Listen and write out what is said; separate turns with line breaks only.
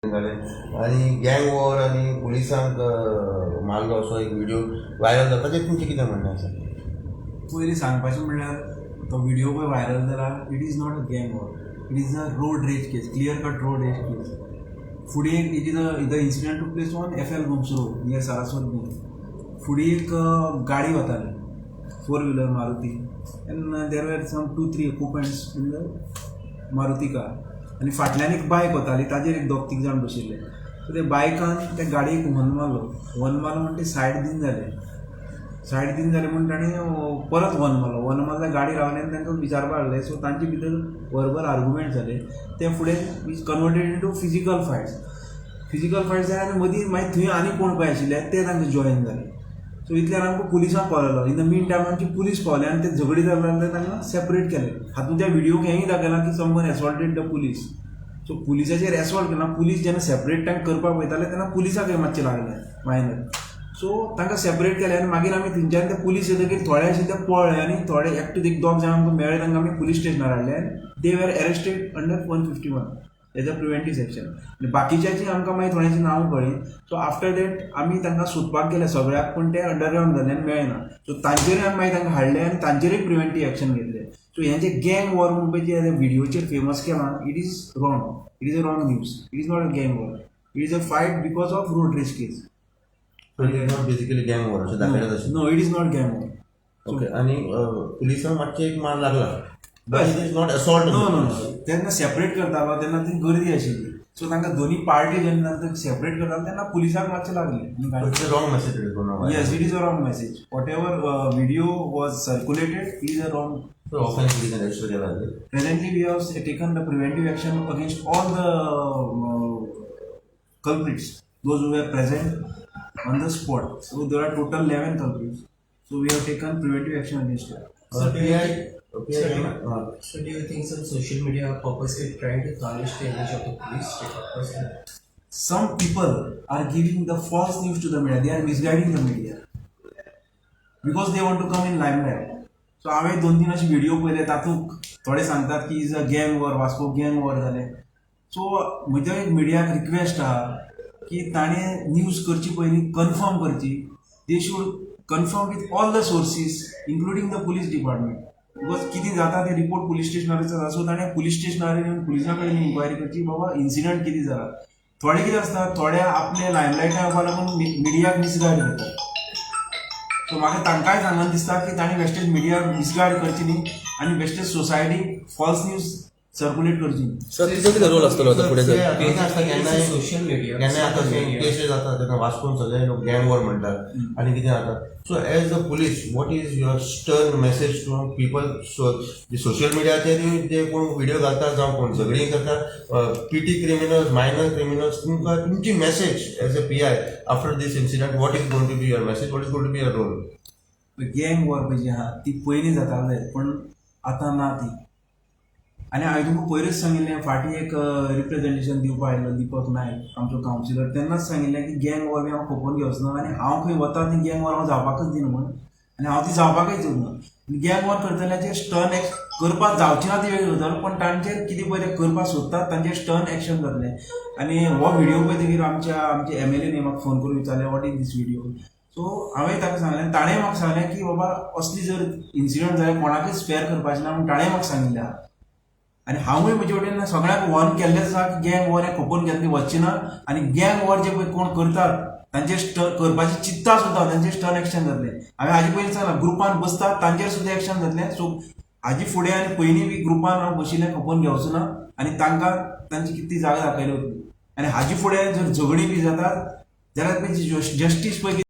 जालें आनी गँग वॉर आनी पुलिसांक मारलो असो एक व्हिडिओ व्हायरल जाता. ताचेर तुमचें कितें म्हणणें आसा?
पयलीं सांगपाचें म्हणल्यार तो व्हिडिओ पळय व्हायरल जाला, it is not a gang war, it is a road rage case, clear cut road rage case. फुडें एक it is a the incident took place on F L Gomes Road, near Saraswat Bank. फुडें एक गाडी वताली, four wheeler Maruti, and there were some two three occupants in the Maruti car. आनी फाटल्यान एक बायक वताली, ताजेर एक दोग तीग जाण बशिल्ले. सो ते बायकान त्या गाडयेक हॉर्न मारलो. हॉर्न मारलो म्हण ते सायड दिन जाले. सायड दिन जाले म्हूण ताणें परत हॉर्न मारलो. हॉर्न मारल्यार गाडी रावली आनी तांकां विचारपाक लागले. सो तांचे भितर वर्बल आर्गुमेंट जाले. ते फुडें is converted into physical fights. Physical fight जाले आनी मदीं मागीर थंय आनी कोण पळय आशिल्ले ते तांकां जॉयन जाले. सो इतल्यान आमकां पुलिसांक कॉल आयलो. इन the mean time आमची पुलीस पावले आनी ते झगडी जाले तांकां सेपरेट केले. हातूंत त्या व्हिडियोक हेंय दाखयलां की someone assaulted the police. So पुलिसाचेर एसॉल्ट केला. पुलीस जेन्ना सेपरेट तांकां करपाक वयताले तेन्ना पुलिसाकय मातशें लागलें मायनर. सो तांकां सेपरेट केले आनी मागीर आमी थंयच्यान ते पुलीस येतकीर थोडे अशे ते पळ्ळे आनी थोडे एकटे एक दोग जाण आमकां मेळ्ळे. तांकां आमी पुलीस स्टेशनार हाडले. They were arrested under 151 as a preventive section. आनी बाकीच्याची आमकां मागीर थोड्यांची नांवां कळ्ळीं. सो आफ्टर that आमी तांकां सोदपाक गेले सगळ्याक, पूण ते अंडरग्रावंड जाले आनी मेळना. सो तांचेरूय आमी मागीर तांकां हाडले आनी तांचेरूय प्रिवेंटीव एक्शन घेतले. सो हें जे गँग वॉर म्हणून पळय जे व्हिडियोचेर फेमस केलां, it is wrong, it is a wrong news. It is not a gang war, it is a fight because of road rage case.
So it is not basically gang war अशें दाखयलां तशें?
No, it is not gang war.
Okay, आनी पुलिसांक मातशें एक मार लागला, but it is not assault?
No, तेन्ना सेपरेट करतालो तेन्ना ती गर्दी आशिल्ली. सो तांकां दोनी पार्टी जेन्ना सेपरेट करतालो तेन्ना पुलिसाक मातशें लागलें.
It's wrong message.
Yes, it is a wrong message. Whatever video was circulated is a wrong.
Offence पुलिसान रजिस्टर केला?
Presently, we have taken the preventive action against all the culprits, those who were present on the spot. So there are total 11 culprits. So we have taken preventive action against them.
So do you
PI
Sir,
PI
So do you think some social media are purposely trying to tarnish the image of the police department?
Some people are giving the false news to the media. They are misguiding the media because they want to come in limelight. So हांवें दोन तीन अशे video पळयले, तातूंत थोडे सांगतात की is a gang war, Vasco gang war जालें. सो म्हज्या एक मिडियाक रिक्वेस्ट आहा की ताणें न्यूज करची पयलीं कन्फर्म करची. They should confirm with all the sources, including the police department, because कितें जाता ते रिपोर्ट पुलीस स्टेशनार जाता. सो ताणें पुलीस स्टेशनार येवन पुलिसां कडेन इन्क्वायरी करची, बाबा इन्सिडंट कितें जाला. थोडे कितें आसता, थोडे आपले लायमलायटार येवपा लागून मिडियाक मिसगायड करतात. सो म्हाका तांकांय सांगन दिसता की तांणी बेश्टेच मिडियाक मिसगायड करची न्ही आनी बेश्टेच सोसायटीक फॉल्स न्यूज सर्क्युलेट करची न्ही.
सर, तिचो कितें रोल आसतलो आतां फुडें सर?
कितें आसता केन्नाय
Social media.
केन्नाय आतां
Social media.
केसीस जाता तेन्ना वास्कोन सगळे लोक गँग वॉर म्हणटात आनी कितें जाता. So as a police, what is your stern message to people? So social मिडियाचेर जे कोण व्हिडिओ घालतात जावं कोण झगडीं करतात, पिटी क्रिमिनल्स, मायनर क्रिमिनल्स, तुमकां तुमची message as a PI after this incident, what is going to be your message, what is going to be your role?
Gang war पळय जी आहा ती पयलीं जाताले, पण आतां ना ती. आनी हांवें तुमकां पयरूच सांगिल्लें, फाटीं एक रिप्रेझेंटेशन दिवपा आयिल्लो दीपक नायक आमचो कावन्सिलर, तेन्नाच सांगिल्लें की गँग वॉर बी हांव खपोवन घेवचो ना आनी हांव खंय वता ती गँग वॉर हांव जावपाकच दिना म्हूण आनी हांव ती जावपाकय दिवना. गँग वॉर करतल्याचेर स्टर्न एक्शन करपाक जावची ना ती वेगळी गजाल, पण तांचेर कितें पळय ते करपाक सोदतात तांचेर स्टर्न एक्शन जातलें. आनी हो व्हिडिओ पळयतकीर आमच्या आमचे एमएलएन म्हाका फोन करून विचारलें, "What is this video?" So हांवें ताका सांगलें आनी ताणें म्हाका सांगलें की बाबा असली जर इन्सिडंट जाल्यार कोणाकूच स्पेर करपाचें ना म्हूण ताणें म्हाका सांगिल्लें आहा. आनी हांवूय म्हजे वटेन सगळ्यांक वॉर्न केल्लेंच आसा की गँग वॉर हें खपोवन घेतली वचची ना आनी गँग वॉर जे पळय कोण करतात, तांचेर स्टर्न करपाची चिंता सुद्दां तांचेर स्टर्न एक्शन जातलें. हांवें हाजे पयलीं सांगलां, ग्रुपान बसतात तांचेर सुद्दां एक्शन जातलें. सो हाजी फुडें आनी पयलीं बी ग्रुपान हांव बशिल्लें खपोवन घेवचो ना आनी तांकां तांची कितें जागा दाखयली वतली. आनी हाजी फुडें जर झगडीं बी जातात जाल्यार जस्टीस पळय.